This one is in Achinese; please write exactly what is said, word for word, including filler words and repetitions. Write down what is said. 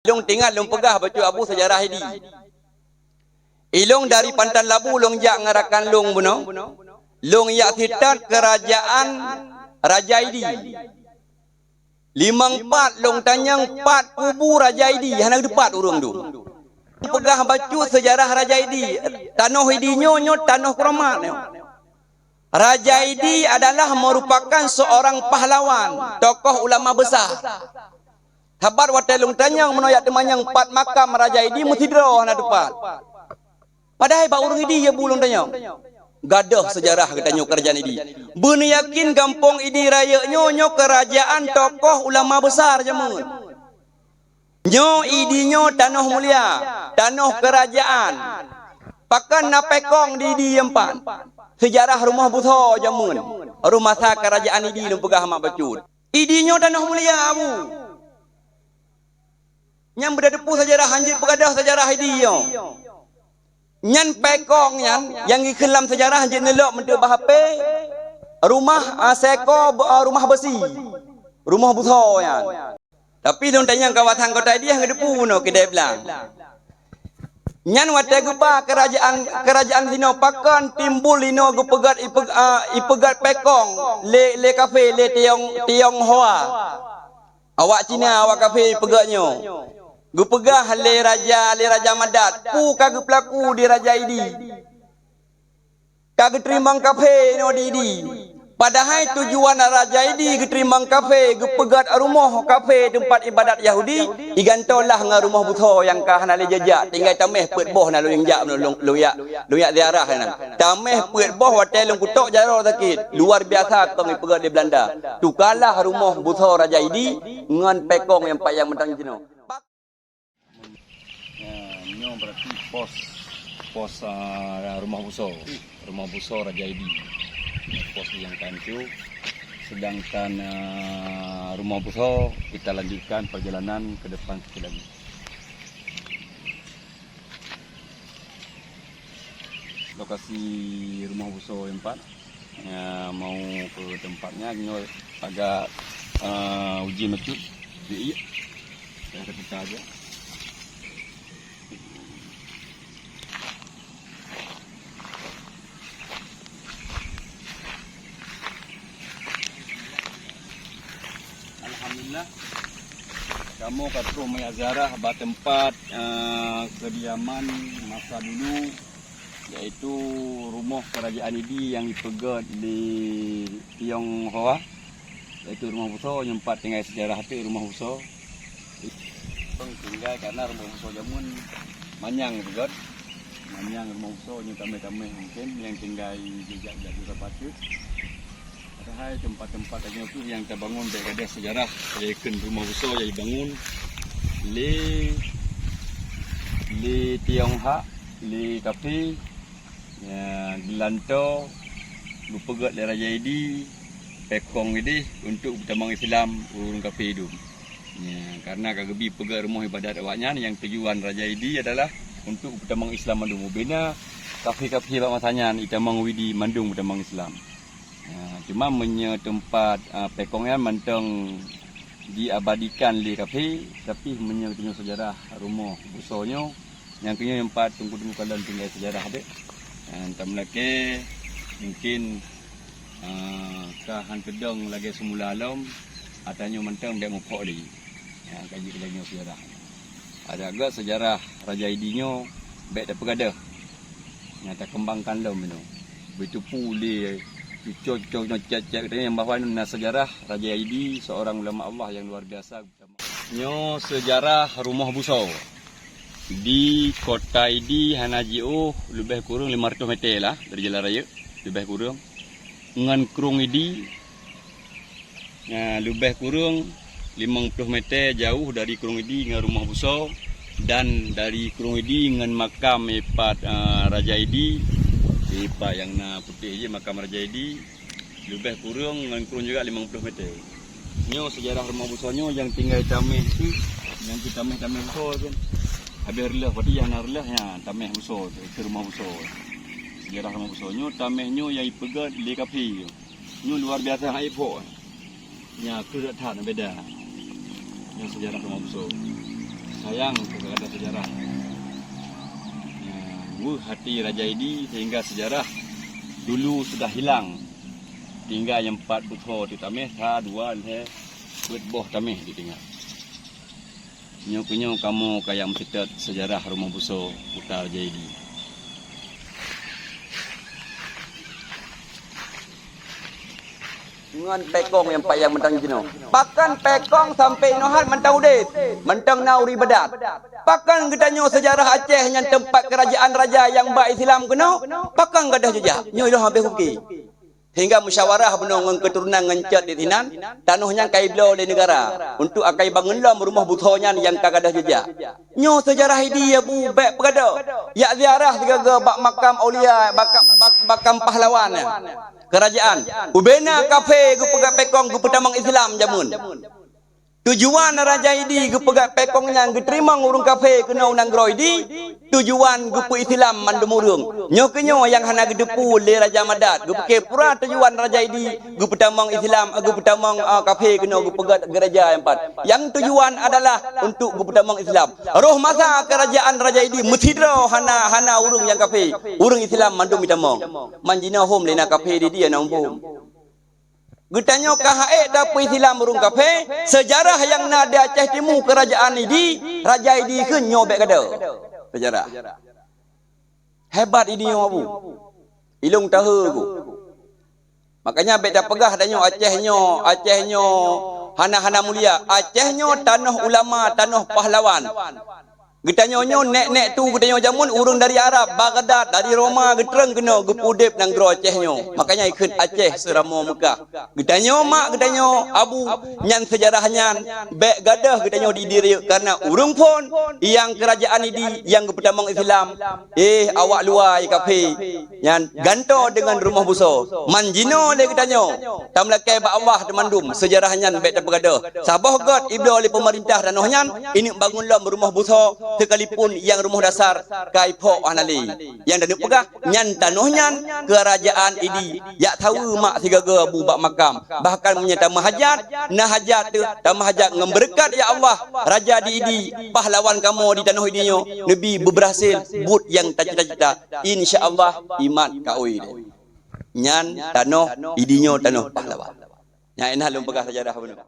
Lôn teuingat lôn peugah bacut Abu seujarah Idi. Ilôn dari Pantan Labu lôn jak ngon rakan lôn bunoe. Lôn jak sitat keurajaan Raja Idi. Limong pat lôn tanyong pat kubu Raja Idi, hana geuteupat ureuëng tu. Peugah bacut seujarah Raja Idi, tanoh Idi nyoe, nyoe tanoh keuramat nyoe. Raja Idi adalah merupakan seorang pahlawan, tokoh ulama besar. Sabat watée lôn tanyong meunoe jak teumanyong pat makam Raja Idi meusidroe hana teupat. Padahai bak ureuëng Idi ya bu lôn tanyong. Gadôh seujarah geutanyoe keurajaan Idi. Beuneuyakin gampông Idi Rayeuk nyoe, nyoe keurajaan tokoh ulama besar jameun. Nyoe Idi nyoe tanoh mulia, tanoh keurajaan. Pakon na pekong di Idi nyan pat? Seujarah rumoh busoe jameun, rumoh masa keurajaan Idi lôn peugah mak bacut. Idi nyoe tanoh mulia, Abu. Nyan beutateupeue seujarah, hanjeuet peugadôh seujarah Idi nyoe. Nyan pekong nyan nyang geukheun lam seujarah jeuet neulok meunteuk bak H P, rumoh, ah, seko, ah, rumoh beusi, rumoh busoe nyan. Tapi lôn tanyong kawasan Kota Idi nyang geuteupeue bunoe keudeh blang. Nyan watée geuba keurajaan, keurajaan sinoe pakon timbul inoe geupeugét ipeug-, ah, ipeugét pekong lé, lé kafé, lé Tiong, Tionghoa. Awak Cina, awak kafé ipeugét nyoe. Geupeugah lé raja, lé Raja Madat, peue ka geupeulaku di Raja Idi. Ka geuteurimong kafé inoe di Idi. Padahai tujuan Raja Idi geuteurimong kafé, geupeugét rumoh kafé teumpat iébadat Yahudi, igantoe lah ngon rumoh busoe nyang ka hana lé jijak, tinggai taméh peuet boh na lôn jak, lôn, lôn jak, lôn jak ziarah nyan. Taméh peuet boh watée lôn kutok jaroe sakét, luar biasa kong ipeugét lé Beulanda. Tukalah rumoh busoe Raja Idi ngon pekong nyang pat nyang mantong jinoe. Ya, nyoe berarti pos, pos, ah, rumoh busoe, rumoh busoe Raja Idi. Pos nyang ka hanco, sedangkan, ah, rumoh busoe kita lanjutkan perjalanan ke depan sikit lagi. Lokasi rumoh busoe nyang pat, ya, mau ke tempatnya nyoe agak, eh, uji mecut. Jadi, ya, kita buka aja. Alhamdulillah, kamoe ka troh meuyak ziarah bak teumpat, eh, keudiaman masa dulu, yaitu rumoh keurajaan Idi nyang ipeugét lé Tionghoa, yaitu rumoh busoe, nyoe pat tinggai seujarah teuk rumoh busoe. Tinggai karena rumoh busoe jameun manyang beugét. Manyang rumoh busoe nyoe tameh-tameh mungken nyang tinggai jijak-jak jura patut. Padahai teumpat-teumpat tanyoe tu nyang tabangun bèk gadôh seujarah, lé kheun rumoh busoe nyang jibangun lé, lé Tionghoa, lé kafé, ya, geulantoe, geupeugét lé Raja Idi, pekong idéh untuk peutamong Islam ureueng kafé dum. Ya, karena ka geubi peugét rumoh ibadat awaknyan, nyang tujuan Raja Idi adalah untuk peutamong Islam mandum. Bubena kafé-kafé bak masa nyan itamong u Idi mandum peutamong Islam. Ya, cuma meunyoe teumpat, ah, pekong nyan mantong diabadikan lé kafé, tapi meunyoe tanyoe seujarah rumoh busoe nyoe, nyang keunyoe nyang pat teungku-teungku kalon tinggai seujarah deh. Ah, tameulakée mungkin, ah, ka han teudong lagée seumula lom, ata nyoe mantong bèk muphok lé. Ya, ka jeuet lagée nyoe seujarah. Ada gét seujarah Raja Idi nyoe bèk tapeugadôh. Nyang takeumbangkan lom inoe. Beuteupeue lé cuco-cuco nyoe cék-cék geutanyoe nyang bahwa na seujarah Raja Idi, seorang ulama Allah yang luar biasa. Nyoe seujarah rumoh busoe. Di Kota Idi hana jiôh leubeh kureueng lima ratus meter lah dari jalan raya, leubeh kureueng. Ngon Krueng Idi, na leubeh kureueng limong ploh meter jauh dari Krueng Idi ngon rumoh busoe, dan dari Krueng Idi ngon makam ipat, eh, Raja Idi, ipat nyang na putéh jih makam Raja Idi. Leubeh kureueng ngon krueng juga limong ploh meter. Nyoe seujarah rumoh busoe nyoe nyang tinggai tameh tu, nyang keu tameh-tameh busoe tu. Habéh reuloh, berarti nyang na reuloh nyan tameh busoe tu, keu rumoh busoe. Seujarah rumoh busoe nyoe, tameh nyoe nyang ipeugét lé kafé. Nyoe luar biasa hai phok. Nyan keu that beda. Nyoe seujarah rumoh busoe. Sayang kepada sejarah. Ya, weueh hati Raja Idi sehingga sejarah dulu sudah hilang. Tinggal nyang pat beusoe teuk tameh, sa, dua, lhèe, peuet boh tameh ditinggai. Nyoe keunyoe kamoe ka nyang meuseutôt sejarah rumoh beusoe Kuta Raja Idi. Ngon Pekong nyang pat nyang mantong jinoe. Pakon Pekong sampoe inoe hat mantong udép, mantong na ureueng ibadat. Pakon geutanyoe sejarah Aceh nyang teumpat keurajeuen raja nyang ba Islam keunoe, pakon gadôh jijak? Nyoe ilôn habéh kupiké. Sehingga musyawarah bunoe ngon keuturonan ngon cot di sinan, tanoh nyan ka ibloe lé neugara untuk akai bangun lom rumoh beusoe nyan nyang ka gadôh jijak. Nyoe sejarah Idi, Abu, bèk peugadôh. Jak ziarah sigoe-goe bak makam aulia, bak, bak, makam pahlawan nyan. Keurajeuen. Ubena kafé geupeugah Pekong geupeutamong Islam jameun. Tujuan Raja Idi geupeugah Pekong nyan geuteurimong ureueng kafé keunoe u nanggroe Idi, tujuan geupeu-Islam mandum ureueng. Nyoe keunyoe nyang hana geuteupeue lé Raja Madat, geupiké peue tujuan Raja Idi geupeutamong Islam, geupeutamong, ah, kafé keunoe geupeugah gereja nyang pat. Nyang tujuan adalah untuk geupeutamong Islam. Roh masa keurajeuen Raja Idi meusidroe hana, hana ureueng nyang kafé, ureueng Islam mandum jitamong. Man jinoe hom lé na kafé di dia na muphom. Geutanyoe ka han ék tapeu-Islam ureueng kafé, sejarah nyang na di Aceh Timu keurajeuen Idi, Raja Idi kheun nyoe bèk gadôh. Sejarah. Hebat Idi nyoe, Abu. Ilôn tahe ku. Makanya bèk tapeugah tanyoe Aceh nyoe, Aceh nyoe hana, hana mulia. Aceh nyoe tanoh ulama, tanoh pahlawan. Geutanyoe nyoe nèk-nèk tu geutanyoe jameun ureueng dari Arab, Baghdad, dari Roma geutrön keunoe geupeu udép nanggroe Aceh nyoe. Makanya ikheun Aceh seuramoe Meukah. Geutanyoe mak geutanyoe Abu nyan sejarah nyan bèk gadôh geutanyoe di diri, karena ureueng phon nyang keurajeuen Idi nyang geupeutamong Islam, eh, awak luwa kafé. Nyan gantoe deungon rumoh beusoe. Man jinoe lé geutanyoe, tameulakèe bak Allah teumandum, sejarah nyan bèk tapeugadôh. Saboh göt ibloe lé peumeurintah tanoh nyan, ineuk bangun lom rumoh beusoe, sekalipun nyang rumoh dasar ka iphok hana lé. Nyang taneuk peugah, nyan tanoh nyan keurajeuen Idi, jak saweue mak sigoe-goe Abu bak makam. Bahkan meunyoe tameuhajat, na hajat teuh tameuhajat ngon beureukat, ya Allah, Raja di Idi, pahlawan kamoe di tanoh Idi nyoe, neubi beubeurhasil buet nyang tacita-cita. Insya Allah, imat ka oi lé. Nyan tanoh Idi nyoe tanoh pahlawan. Nyan inah lôn peugah sejarah bunoe.